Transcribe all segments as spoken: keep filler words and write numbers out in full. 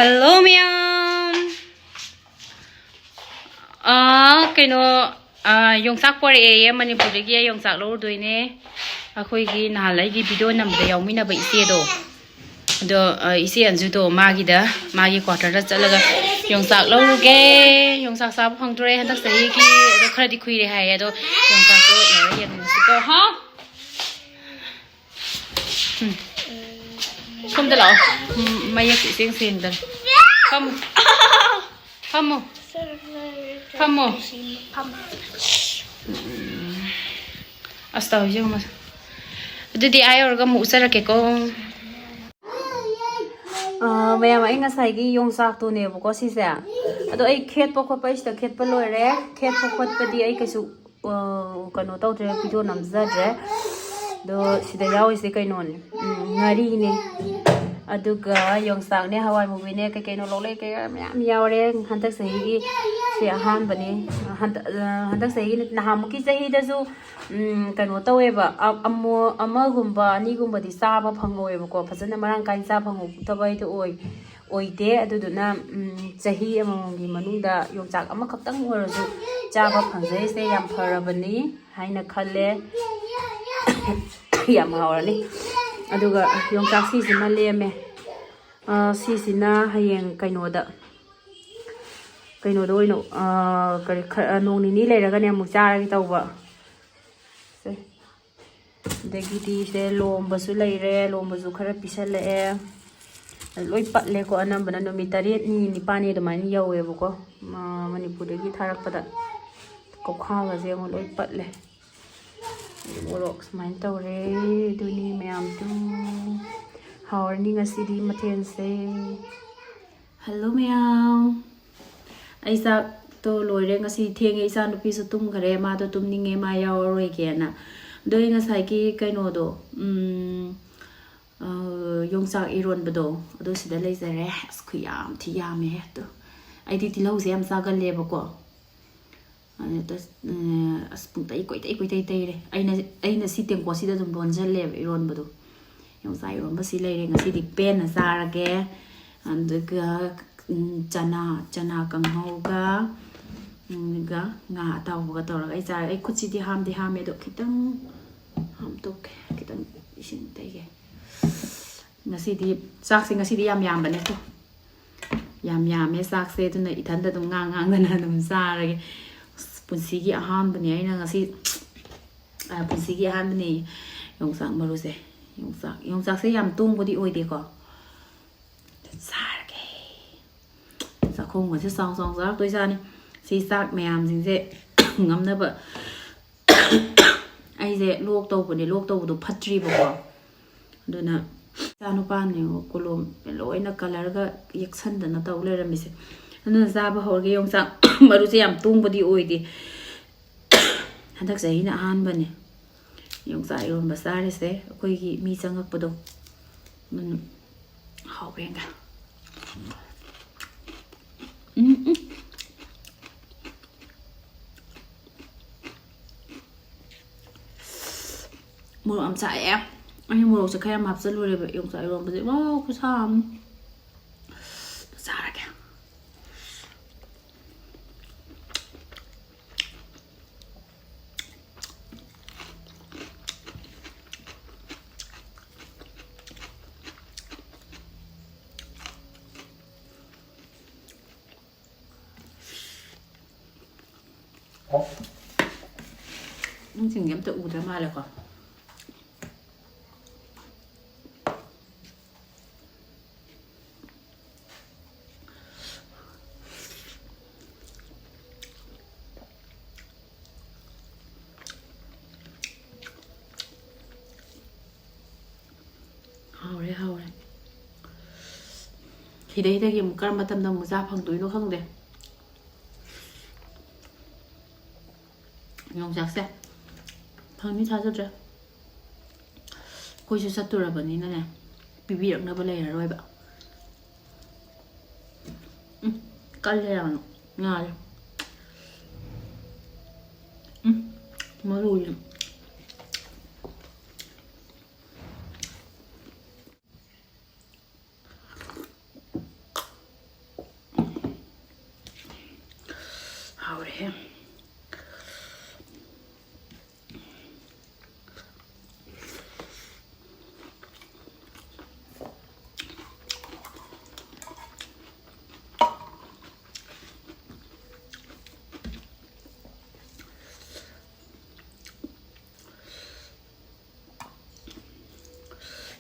Hello ꯃꯌꯥꯝ꯫ ꯑꯥ, ꯀꯩꯅꯣ, ꯑꯥ, ꯌꯣꯡꯆꯥꯛ ꯄꯣꯔꯛꯑꯦꯌꯦ, ꯃꯅꯤꯄꯨꯔꯗꯒꯤ ꯑꯩ ꯌꯣꯡꯆꯥꯛ ꯂꯧꯔꯨꯗꯣꯏꯅꯦ꯫ ꯑꯩꯈꯣꯏꯒꯤ ꯅꯍꯥꯟ ꯑꯩꯒꯤ ꯚꯤꯗꯤꯑꯣ ꯅꯝꯕꯗ ꯌꯥꯎꯃꯤꯟꯅꯕ ꯏꯆꯦꯗꯣ, ꯑꯗꯣ, ꯑꯥ, ꯏꯆꯦ ꯑꯟꯖꯨꯗꯣ ꯃꯥꯒꯤꯗ, ꯃꯥꯒꯤ ꯀ꯭ꯋꯥꯇꯔꯗ ꯆꯠꯂꯒ ꯌꯣꯡꯆꯥꯛ ꯂꯧꯔꯨꯒꯦ꯫ ꯌꯣꯡꯆꯥꯛ ꯆꯥꯕ ꯐꯪꯗꯣꯔꯦ ꯍꯟꯗꯛ ꯆꯍꯤꯒꯤ꯫ ꯑꯗꯣ ꯈꯔꯗꯤ ꯀꯨꯏꯔꯦ ꯍꯥꯏꯌꯦ, ꯑꯗꯣ ꯌꯣꯡꯆꯥꯛꯇꯣ ꯂꯧꯔ ꯌꯦꯡꯉꯁꯤꯀꯣ, ꯍꯥ? ꯎꯝ꯫ ꯁꯣꯝꯗ ꯂꯥꯛꯑꯣ꯫ ꯎꯝ, ꯃꯌꯦꯛ ꯏꯁꯦꯡ ꯁꯦꯡꯗꯔꯦ꯫ ꯐꯝꯃꯨ꯫ ꯐꯝꯃꯨ꯫ ꯐꯝꯃꯣ꯫ ꯎꯝ꯫ ꯑꯁ, ꯇꯧꯔꯤꯁꯦ ꯌꯦꯡꯉꯣ꯫ ꯑꯗꯨꯗꯤ ꯑꯥ ꯌꯧꯔꯒ ꯑꯃꯨꯛ ꯎꯠꯆꯔꯛꯀꯦꯀꯣ꯫ ꯑꯥ, ꯃꯌꯥꯝ, ꯑꯩ ꯉꯁꯥꯏꯒꯤ ꯌꯣꯡꯆꯥꯛꯇꯨꯅꯦꯕꯀꯣ ꯁꯤꯁꯦ꯫ ꯑꯗꯣ ꯑꯩ ꯈꯦꯠꯄ ꯈꯣꯠꯄ ꯑꯩ ꯁꯤꯗ ꯈꯦꯠꯄ ꯂꯣꯏꯔꯦ꯫ ꯈꯦꯠꯄ ꯈꯣꯠꯄꯗꯤ ꯑꯩ ꯀꯩꯁꯨ, ꯑꯥ, ꯀꯩꯅꯣ ꯇꯧꯗ꯭ꯔꯦ, ꯚꯤꯗꯤꯑꯣ ꯅꯝꯖꯗ꯭ꯔꯦ꯫ ꯑꯗꯣ ꯁꯤꯗ ꯌꯥꯎꯔꯤꯁꯦ ꯀꯩꯅꯣꯅꯦ, ꯎꯝ, ꯉꯥꯔꯤꯅꯦ, ꯑꯗꯨꯒ ꯌꯣꯡꯆꯥꯛꯅꯦ, ꯍꯋꯥꯏ ꯃꯨꯕꯤꯅꯦ, ꯀꯩ ꯀꯩꯅꯣ ꯂꯣꯛꯂꯩ ꯀꯩꯀꯥ ꯃꯌꯥꯝ ꯌꯥꯎꯔꯦ꯫ ꯍꯟꯗꯛ ꯆꯍꯤꯒꯤ ꯁꯤ ꯑꯍꯥꯟꯕꯅꯦ꯫ ꯍꯟꯗꯛ, ꯑꯥ, ꯍꯟꯗꯛ ꯆꯍꯤꯒꯤ, ꯅꯍꯥꯟꯃꯨꯛꯀꯤ ꯆꯍꯤꯗꯁꯨ, ꯎꯝ, ꯀꯩꯅꯣ ꯇꯧꯋꯦꯕ, ꯑ-, ꯑꯃꯣ-, ꯑꯃꯒꯨꯝꯕ ꯑꯅꯤꯒꯨꯝꯕꯗꯤ ꯆꯥꯕ ꯐꯪꯍꯧꯋꯦꯕꯀꯣ꯫ ꯐꯖꯅ ꯃꯔꯥꯡ ꯀꯥꯏꯅ ꯆꯥꯕ ꯐꯪꯍꯧꯗꯕ ꯍꯥꯏꯗꯣ ꯑꯣꯏ-, ꯑꯣꯏꯗꯦ꯫ ꯑꯗꯨꯗꯨꯅ, ꯎꯝ, ꯆꯍꯤ ꯑꯃꯃꯝꯒꯤ ꯃꯅꯨꯡꯗ ꯌꯣꯡꯆꯥꯛ ꯑꯃꯈꯛꯇꯪ ꯑꯣꯏꯔꯁꯨ ꯆꯥꯕ ꯐꯪꯖꯔꯤꯁꯦ ꯌꯥꯝ ꯐꯔꯕꯅꯤ ꯍꯥꯏꯅ ꯈꯜꯂꯦ꯫ ꯌꯥꯝ ꯍꯥꯎꯔꯅꯤ꯫ ꯑꯗꯨꯒ ꯌꯣꯡꯆꯥꯛ ꯁꯤꯁꯤꯃ ꯂꯦꯝꯃꯦ꯫ ꯑ, ꯁꯤꯁꯤꯅ ꯍꯌꯦꯡ ꯀꯩꯅꯣꯗ, ꯀꯩꯅꯣꯗ ꯑꯣꯏꯅ, ꯑ, ꯀꯔꯤ, ꯈꯔ, ꯅꯣꯡ ꯅꯤꯅꯤ ꯂꯩꯔꯒꯅꯦ ꯑꯃꯨꯛ ꯆꯥꯔꯒꯦ ꯇꯧꯕ꯫ ꯁꯦ꯫ ꯑꯗꯒꯤꯗꯤ ꯁꯦ ꯂꯣꯝꯕꯁꯨ ꯂꯩꯔꯦ, ꯂꯣꯝꯕꯁꯨ ꯈꯔ ꯄꯤꯁꯜꯂꯛꯑꯦ꯫ ꯂꯣꯏ ꯄꯠꯂꯦꯀꯣ, ꯑꯅꯝꯕꯅ ꯅꯨꯃꯤꯠ ꯇꯔꯦꯠꯅꯤ, ꯅꯤꯄꯥꯜꯅꯤ ꯑꯗꯨꯃꯥꯏꯅ ꯌꯧꯋꯦꯕꯀꯣ, ꯃ-, ꯃꯅꯤꯄꯨꯔꯗꯒꯤ ꯊꯥꯔꯛꯄꯗ꯫ ꯀꯧꯈꯥꯒꯁꯦ ꯑꯃꯨꯛ ꯂꯣꯏ ꯄꯠꯂꯦ꯫ ꯃꯣꯔꯣꯛ ꯁꯨꯃꯥꯏꯅ ꯇꯧꯔꯦ꯫ ꯑꯗꯨꯅꯤ ꯃꯌꯥꯝꯗꯨ꯫ ꯍꯥꯎꯔꯅꯤ ꯉꯁꯤꯗꯤ ꯃꯊꯦꯜꯁꯦ꯫ ꯍꯜꯂꯣ ꯃꯌꯥꯝ꯫ ꯑꯩ ꯆꯥꯛꯇꯣ ꯂꯣꯏꯔꯦ꯫ ꯉꯁꯤ ꯊꯦꯡꯉꯦ, ꯏꯆꯥ ꯅꯨꯄꯤꯁꯨ ꯇꯨꯝꯈꯔꯦ꯫ ꯃꯥꯗꯣ ꯇꯨꯝꯅꯤꯡꯉꯦ, ꯃꯥ ꯌꯥꯎꯔꯔꯣꯏꯒꯦꯅ꯫ ꯑꯗꯣ ꯑꯩ ꯉꯁꯥꯏꯒꯤ ꯀꯩꯅꯣꯗꯣ, ꯎꯝ, ꯑ, ꯌꯣꯡꯆꯥꯛ ꯏꯔꯣꯟꯕꯗꯣ, ꯑꯗꯨ ꯁꯤꯗ ꯂꯩꯖꯔꯦ꯫ ꯑꯁ, ꯈꯨꯌꯥꯝ ꯊꯤ ꯌꯥꯝꯃꯦꯍꯦ꯫ ꯑꯗꯣ ꯑꯩꯗꯤ ꯇꯤꯜꯍꯧꯁꯦ ꯌꯥꯝ ꯆꯥꯒꯜꯂꯦꯕꯀꯣ꯫ ꯑꯗꯨꯗ, ꯑ, ꯑꯁ, ꯄꯨꯡꯇꯩ ꯀꯣꯏꯇꯩ ꯀꯣꯏꯇꯩ ꯇꯩꯔꯦ꯫ ꯑꯩꯅ, ꯑꯩꯅ ꯁꯤ ꯇꯦꯡꯀꯣꯠꯁꯤꯗ ꯑꯗꯨꯝ ꯂꯣꯟꯁꯤꯜꯂꯦꯕ ꯏꯔꯣꯟꯕꯗꯣ꯫ ꯌꯣꯡꯆꯥꯛ ꯏꯔꯣꯟꯕꯁꯤ ꯂꯩꯔꯦ꯫ ꯉꯁꯤꯗꯤ ꯄꯦꯟꯅ ꯆꯥꯔꯒꯦ꯫ ꯑꯗꯨꯒ, ꯎꯝ, ꯆꯅꯥ, ꯆꯅꯥ ꯀꯥꯡꯍꯧꯒ, ꯎꯝ, ꯑꯗꯨꯒ ꯉꯥ ꯑꯇꯥꯎꯕꯒ ꯇꯧꯔꯒ ꯑꯩ ꯆꯥꯔꯦ꯫ ꯑꯩ ꯈꯨꯠꯁꯤꯗꯤ ꯍꯥꯝꯗꯤ ꯍꯥꯝꯃꯦ, ꯑꯗꯣ ꯈꯤꯇꯪ ꯍꯥꯝꯗꯣꯛꯀꯦ, ꯈꯤꯇꯪ ꯏꯁꯤꯡ ꯇꯩꯒꯦ꯫ ꯉꯁꯤꯗꯤ ꯆꯥꯛꯁꯦ, ꯉꯁꯤꯗꯤ ꯌꯥꯝ ꯌꯥꯝꯕꯅꯦꯀꯣ, ꯌꯥꯝ ꯌꯥꯝꯃꯦ ꯆꯥꯛꯁꯦ, ꯑꯗꯨꯅ ꯏꯊꯟꯗ ꯑꯗꯨꯝ ꯉꯥꯡ ꯉꯥꯡꯗꯅ ꯑꯗꯨꯝ ꯆꯥꯔꯒꯦ꯫ ꯑꯁ, ꯄꯨꯟꯁꯤꯒꯤ ꯑꯍꯥꯟꯕꯅꯦ ꯑꯩꯅ ꯉꯁꯤ, ꯑ, ꯄꯨꯟꯁꯤꯒꯤ ꯑꯍꯥꯟꯕꯅꯦ ꯌꯣꯡꯆꯥꯛ ꯃꯔꯨꯁꯦ꯫ ꯌꯣꯡꯆꯥꯛ, ꯌꯣꯡꯆꯥꯛꯁꯦ ꯌꯥꯝ ꯇꯣꯡꯕꯗꯤ ꯑꯣꯏꯗꯦꯀꯣ꯫ ꯆꯥꯔꯒꯦ꯫ ꯆꯥꯛꯈꯣꯝꯒꯁꯦ ꯆꯥꯎ ꯆꯥꯎ ꯆꯥꯔꯛꯇꯣꯏꯖꯥꯠꯅꯤ꯫ ꯁꯤ ꯆꯥꯛ ꯃꯌꯥꯝꯁꯤꯡꯁꯦ ꯉꯝꯅꯕ ꯑꯩꯁꯦ ꯂꯣꯛ ꯇꯧꯕꯅꯦ, ꯂꯣꯛ ꯇꯧꯕꯗꯣ ꯐꯠꯇ꯭ꯔꯤꯕꯀꯣ꯫ ꯑꯗꯨꯅ ꯏꯆꯥꯅꯨꯄꯥꯅꯦ ꯀꯣꯂꯣꯝ ꯂꯣꯏꯅ ꯀꯂꯔꯒ ꯌꯦꯛꯁꯟꯗꯅ ꯇꯧ ꯂꯩꯔꯝꯃꯤꯁꯦ꯫ ꯑꯗꯨꯅ ꯆꯥꯕ ꯍꯧꯔꯒꯦ꯫ ꯌꯣꯡꯆꯥꯛ ꯃꯔꯨꯁꯦ ꯌꯥꯝ ꯇꯣꯡꯕꯗꯤ ꯑꯣꯏꯗꯦ꯫ ꯍꯟꯗꯛ ꯆꯍꯤꯅ ꯑꯍꯥꯟꯕꯅꯦ ꯌꯣꯡꯆꯥꯛ ꯏꯔꯣꯟꯕ ꯆꯥꯔꯤꯁꯦ, ꯑꯩꯈꯣꯏꯒꯤ ꯃꯤ ꯆꯪꯉꯛꯄꯗꯣ꯫ ꯎꯝ, ꯍꯥꯎꯕ ꯌꯦꯡꯒꯦ꯫ ꯎꯝ, ꯎꯝ꯫ ꯃꯣꯔꯣꯛ ꯌꯥꯝ ꯆꯥꯛꯑꯦ꯫ ꯑꯩꯅ ꯃꯣꯔꯣꯛꯁꯦ ꯈꯔ ꯌꯥꯝ ꯍꯥꯞꯆꯜꯂꯨꯔꯦꯕ ꯌꯣꯡꯆꯥꯛ ꯏꯔꯣꯟꯕꯁꯦ꯫ ꯋꯥꯎ, ꯈꯨꯠꯁꯥ ꯑꯃ꯫ ꯆꯥꯔꯒꯦ꯫ ꯅꯪꯁꯤꯡꯗꯤ ꯑꯝꯇ ꯎꯗ꯭ꯔ ꯃꯥꯜꯂꯦꯀꯣ꯫ ꯍꯥꯎꯔꯦ, ꯍꯥꯎꯔꯦ꯫ ꯁꯤꯗꯩꯗꯒꯤ ꯑꯃꯨꯛ ꯀꯔꯝꯕ ꯃꯇꯝꯗ ꯑꯃꯨꯛ ꯆꯥ ꯐꯪꯗꯣꯏꯅꯣ ꯈꯪꯗꯦ꯫ ꯌꯣꯡꯆꯥꯛꯁꯦ ꯐꯪꯅꯤ ꯊꯥꯖꯗ꯭ꯔꯦ꯫ ꯑꯩꯈꯣꯏꯁꯨ ꯆꯠꯇꯣꯔꯕꯅꯤꯅꯅꯦ, ꯄꯤꯕꯤꯔꯛꯅꯕ ꯂꯩꯔꯔꯣꯏꯕ꯫ ꯎꯝ, ꯀꯜꯂꯦ ꯌꯥꯝꯅ꯫ ꯉꯥꯜꯂꯦ꯫ ꯎꯝ, ꯃꯔꯨꯁꯦ꯫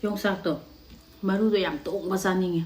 ꯌꯣꯡꯆꯥꯛꯇꯣ ꯃꯔꯨꯗꯣ ꯌꯥꯝ ꯇꯣꯡꯕ ꯆꯥꯅꯤꯡꯉꯦ꯫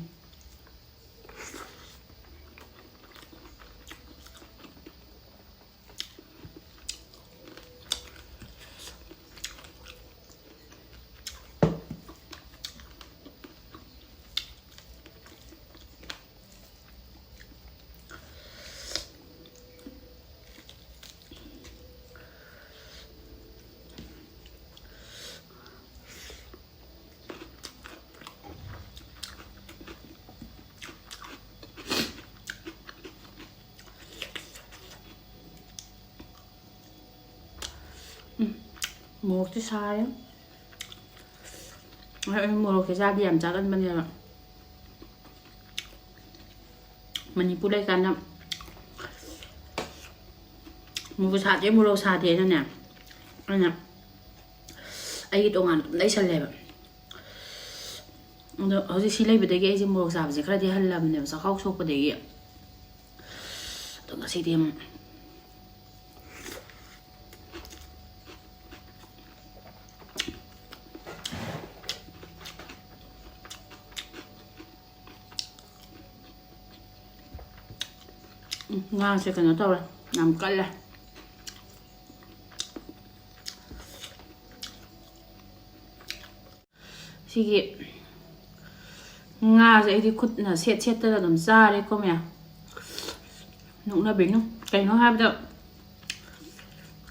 ꯎꯝ, ꯃꯣꯔꯣꯛꯇꯤ ꯁꯥꯔꯦ꯫ ꯑꯩ ꯃꯣꯔꯣꯛꯁꯦ ꯆꯥꯗꯤ ꯌꯥꯝ ꯆꯥꯒꯟꯕꯅꯦꯕ꯫ ꯃꯅꯤꯄꯨꯔ ꯂꯩꯀꯥꯟꯗ ꯃꯣꯔꯣꯛ ꯁꯥꯗꯦ, ꯃꯣꯔꯣꯛ ꯁꯥꯗꯦꯅꯅꯦ, ꯑꯩꯅ ꯑꯩꯒꯤ ꯇꯣꯉꯥꯟꯅ ꯑꯗꯨꯝ ꯂꯩꯁꯜꯂꯦꯕ꯫ ꯑꯗꯣ ꯍꯧꯖꯤꯛ ꯁꯤ ꯂꯩꯕꯗꯒꯤ ꯑꯩꯁꯦ ꯃꯣꯔꯣꯛ ꯆꯥꯕꯁꯦ ꯈꯔꯗꯤ ꯍꯜꯂꯕꯅꯦꯕ, ꯆꯥꯛꯈꯥꯎ ꯁꯣꯛꯄꯗꯒꯤ꯫ ꯑꯗꯣ ꯉꯁꯤꯗꯤ ꯑꯃꯨꯛ ꯎꯝ, ꯉꯥꯁꯦ ꯀꯩꯅꯣ ꯇꯧꯔꯦ, ꯌꯥꯝ ꯀꯜꯂꯦ꯫ ꯁꯤꯒꯤ ꯉꯥꯁꯦ ꯑꯩꯗꯤ ꯈꯨꯠꯅ ꯁꯦꯠ ꯁꯦꯠꯇꯅ ꯑꯗꯨꯝ ꯆꯥꯔꯦꯀꯣ ꯃꯌꯥꯝ꯫ ꯅꯣꯛꯅꯕꯤꯅꯨ꯫ ꯀꯩꯅꯣ ꯍꯥꯏꯕꯗ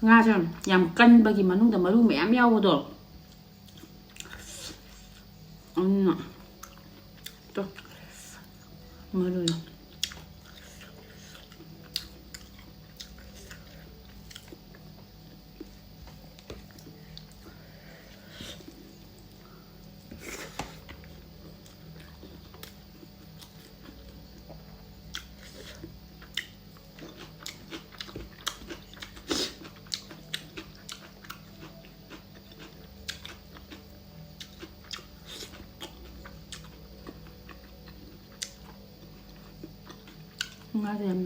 ꯉꯥꯁꯦ ꯌꯥꯝ ꯀꯟꯕꯒꯤ ꯃꯅꯨꯡꯗ ꯃꯔꯨ ꯃꯌꯥꯝ ꯌꯥꯎꯕꯗꯣ꯫ ꯎꯝ꯫ ꯇꯣ꯫ ꯃꯔꯨꯗꯣ꯫ ꯉꯥꯁꯦ ꯌꯥꯝ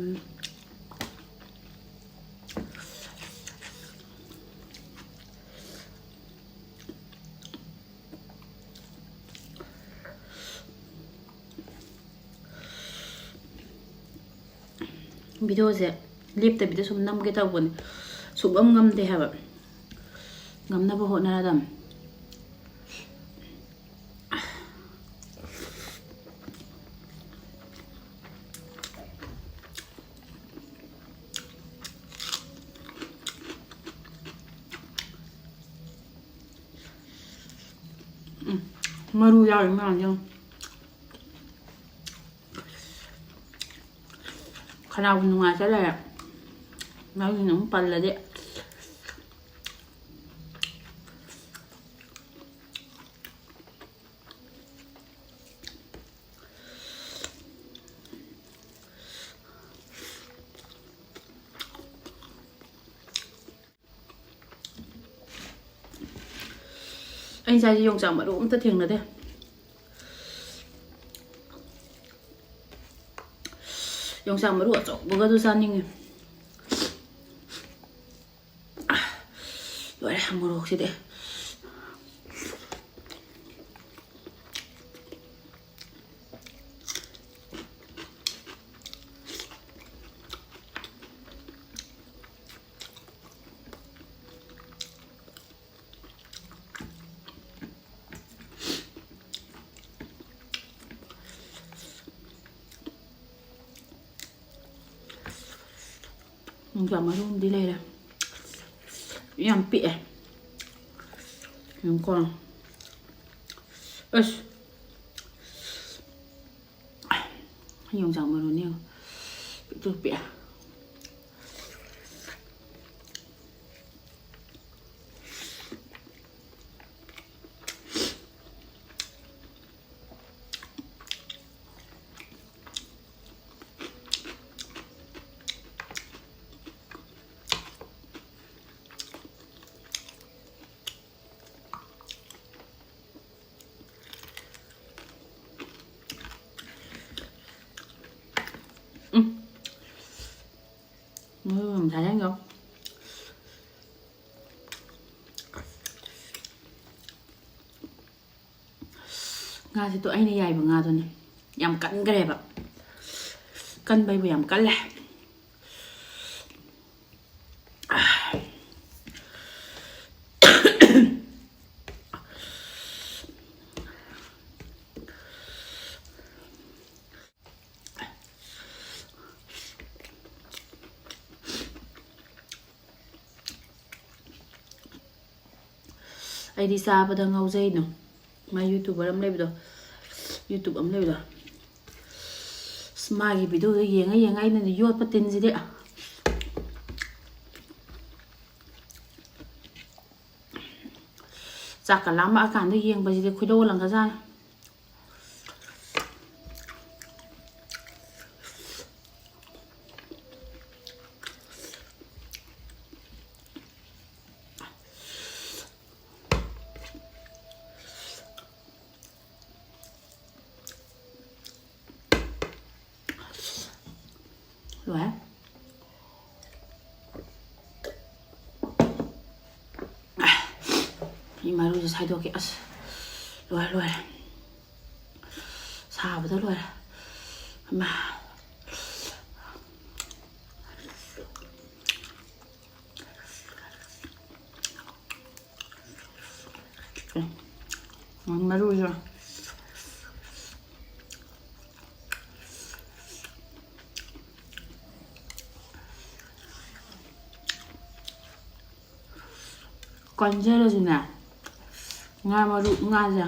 ꯚꯤꯗꯤꯑꯣꯁꯦ ꯂꯦꯞꯇꯕꯤꯗ ꯁꯨꯝ ꯅꯝꯒꯦ ꯇꯧꯕꯅꯦ, ꯁꯨꯡꯉꯝ ꯉꯝꯗꯦ ꯍꯥꯏꯕ꯫ ꯉꯝꯅꯕ ꯍꯣꯠꯅꯔꯗꯝ꯫ ꯎꯝ, ꯃꯔꯨ ꯌꯥꯎꯔꯤ ꯃꯌꯥꯝꯁꯦ ꯌꯦꯡꯉꯨ꯫ ꯈꯅꯥꯎꯕꯨ ꯅꯨꯡꯉꯥꯏꯇ ꯂꯩꯔꯦ꯫ ꯃꯔꯨꯁꯤꯅ ꯑꯃꯨꯛ ꯄꯜꯂꯗꯤ꯫ ꯑꯩ ꯉꯁꯥꯏꯁꯦ ꯌꯣꯡꯆꯥꯛ ꯃꯔꯨ ꯑꯝꯇ ꯊꯦꯡꯅꯗꯦ꯫ ꯌꯣꯡꯆꯥꯛ ꯃꯔꯨ ꯑꯆꯧꯕꯒꯗꯣ ꯆꯥꯅꯤꯡꯉꯤ꯫ ꯂꯣꯏꯔꯦ ꯃꯣꯔꯣꯛꯁꯤꯗꯤ꯫ ꯌꯣꯡꯆꯥꯛ ꯃꯔꯨ ꯑꯃꯗꯤ ꯂꯩꯔꯦ꯫ ꯌꯥꯝ ꯄꯤꯛꯑꯦ꯫ ꯌꯦꯡꯉꯨꯀꯣ꯫ ꯑꯁ꯫ ꯌꯣꯡꯆꯥꯛ ꯃꯔꯨꯅꯦ ꯌꯦꯡꯉꯣ꯫ ꯄꯤꯛꯇ꯭ꯔꯨ ꯄꯤꯛꯑꯦ꯫ ꯎꯝ꯫ ꯃꯔꯨ ꯌꯥꯝ ꯆꯥꯅꯤꯡꯉꯦ꯫ ꯉꯥꯁꯤꯗꯣ ꯑꯩꯅ ꯌꯥꯏꯕ ꯉꯥꯗꯨꯅꯦ꯫ ꯌꯥꯝ ꯀꯟꯈ꯭ꯔꯦꯕ꯫ ꯀꯟꯕꯩꯕꯨ ꯌꯥꯝ ꯀꯜꯂꯦ꯫ ꯑꯩꯗꯤ ꯆꯥꯕꯗ ꯉꯥꯎꯖꯩꯅꯣ꯫ ꯃꯥ YouTuber ꯑꯃ ꯂꯩꯕꯗꯣ, YouTube ꯑꯃ ꯂꯩꯕꯗꯣ꯫ ꯑꯁ, ꯃꯥꯒꯤ videoꯗꯣ ꯌꯦꯡꯉ ꯌꯦꯡꯉ ꯑꯩꯅꯗꯤ ꯌꯣꯠꯄ ꯇꯤꯟꯁꯤꯗꯤ꯫ ꯆꯥꯛꯀ ꯂꯥꯝꯃꯛꯑꯀꯥꯟꯗ ꯌꯦꯡꯕꯁꯤꯗꯤ ꯈꯣꯏꯗꯧ ꯂꯪꯒꯖꯥꯠꯅꯤ꯫ ꯂꯣꯏꯔꯦ꯫ ꯃꯤ ꯃꯔꯨꯁꯦ ꯁꯥꯏꯗꯣꯛꯀꯦ꯫ ꯑꯁ, ꯂꯣꯏꯔꯦ, ꯂꯣꯏꯔꯦ꯫ ꯁꯥꯕꯗ ꯂꯣꯏꯔꯦ꯫ ꯏꯃꯥ꯫ ꯃꯔꯨꯁꯨ꯫ ꯀꯟꯖꯔꯁꯨꯅꯦ, ꯉꯥ ꯃꯔꯨ, ꯉꯥꯁꯦ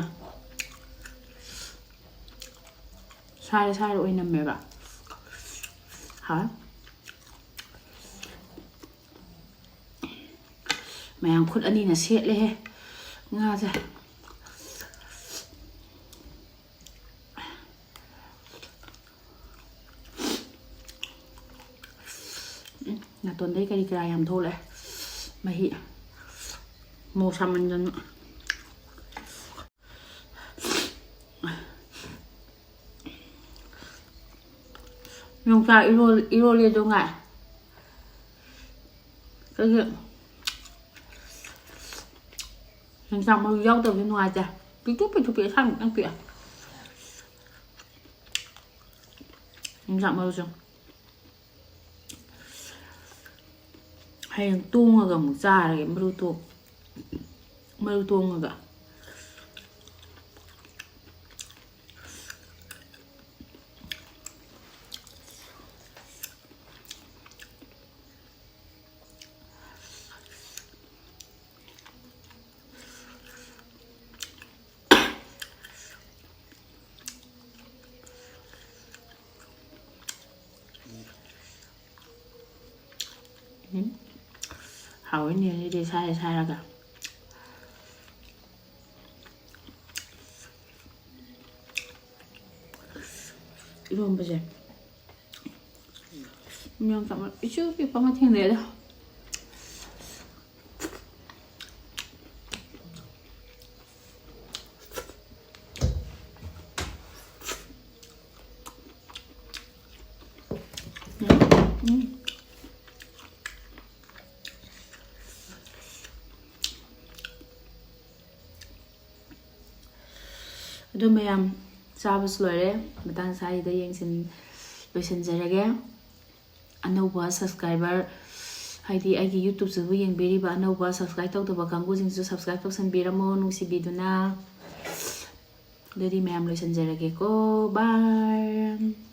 ꯁꯥꯏꯔ ꯁꯥꯏꯔ ꯑꯣꯏꯅꯝꯃꯦꯕ꯫ ꯍꯥꯎꯋꯦ꯫ ꯃꯌꯥꯝ ꯈꯨꯠ ꯑꯅꯤꯅ ꯁꯦꯠꯂꯦꯍꯦ ꯉꯥꯁꯦ꯫ ꯎꯝ, ꯅꯥꯇꯣꯟꯗꯩ ꯀꯔꯤ ꯀꯔꯥ ꯌꯥꯝ ꯊꯣꯛꯂꯛꯑꯦ꯫ ꯃꯍꯤ꯫ ꯃꯣꯔꯣꯛ ꯁꯥꯃꯟꯗꯅ꯫ ꯌꯣꯡꯆꯥꯛ ꯏꯔꯣꯜ-, ꯏꯔꯣꯜꯂꯦꯗꯣ ꯉꯥꯏ꯫ ꯑꯩꯒꯤ ꯌꯣꯡꯆꯥꯛ ꯃꯔꯨ ꯌꯥꯎꯗꯕꯁꯦ ꯅꯨꯡꯉꯥꯏꯇꯦ꯫ ꯄꯤꯛꯇꯨ ꯄꯤꯛꯇꯨ ꯄꯤꯛꯑꯦ, ꯑꯁꯥꯡꯕ ꯈꯤꯇꯪ ꯄꯤꯛꯑꯦ꯫ ꯌꯣꯡꯆꯥꯛ ꯃꯔꯨꯁꯦ꯫ ꯍꯌꯦꯡ ꯇꯣꯡꯉꯒ ꯑꯃꯨꯛ ꯆꯥꯔꯒꯦ, ꯃꯔꯨ ꯇꯣ-, ꯃꯔꯨ ꯇꯣꯡꯉꯒ꯫ ꯍꯥꯎꯔꯅꯤ ꯑꯁꯤꯗꯤ ꯁꯥꯏꯔ ꯁꯥꯏꯔꯒ꯫ ꯏꯔꯣꯝꯕꯁꯦ ꯌꯥꯝ ꯆꯥꯃ ꯏꯆꯨ ꯄꯤꯛꯄ ꯑꯃ ꯊꯦꯡꯅꯩꯗ꯫ ꯎꯝ꯫ ꯑꯗꯨ ꯃꯌꯥꯝ ꯆꯥꯕꯁꯨ ꯂꯣꯏꯔꯦ꯫ ꯃꯇꯥꯡ ꯁ꯭ꯋꯥꯏꯗ ꯌꯦꯡꯁꯤꯟ-, ꯂꯣꯏꯁꯤꯟꯖꯔꯒꯦ꯫ ꯑꯅꯧꯕ subscriber, ꯍꯥꯏꯗꯤ ꯑꯩꯒꯤ YouTubeꯁꯤꯕꯨ ꯌꯦꯡꯕꯤꯔꯤꯕ ꯑꯅꯧꯕ subscribe ꯇꯧꯗꯕ ꯀꯥꯡꯕꯨꯁꯤꯡꯁꯨ subscribe ꯇꯧꯁꯟꯕꯤꯔꯝꯃꯣ ꯅꯨꯡꯁꯤꯕꯤꯗꯨꯅ꯫ ꯑꯗꯨꯗꯤ ꯃꯌꯥꯝ ꯂꯣꯏꯁꯤꯟꯖꯔꯒꯦꯀꯣ꯫ Bye꯫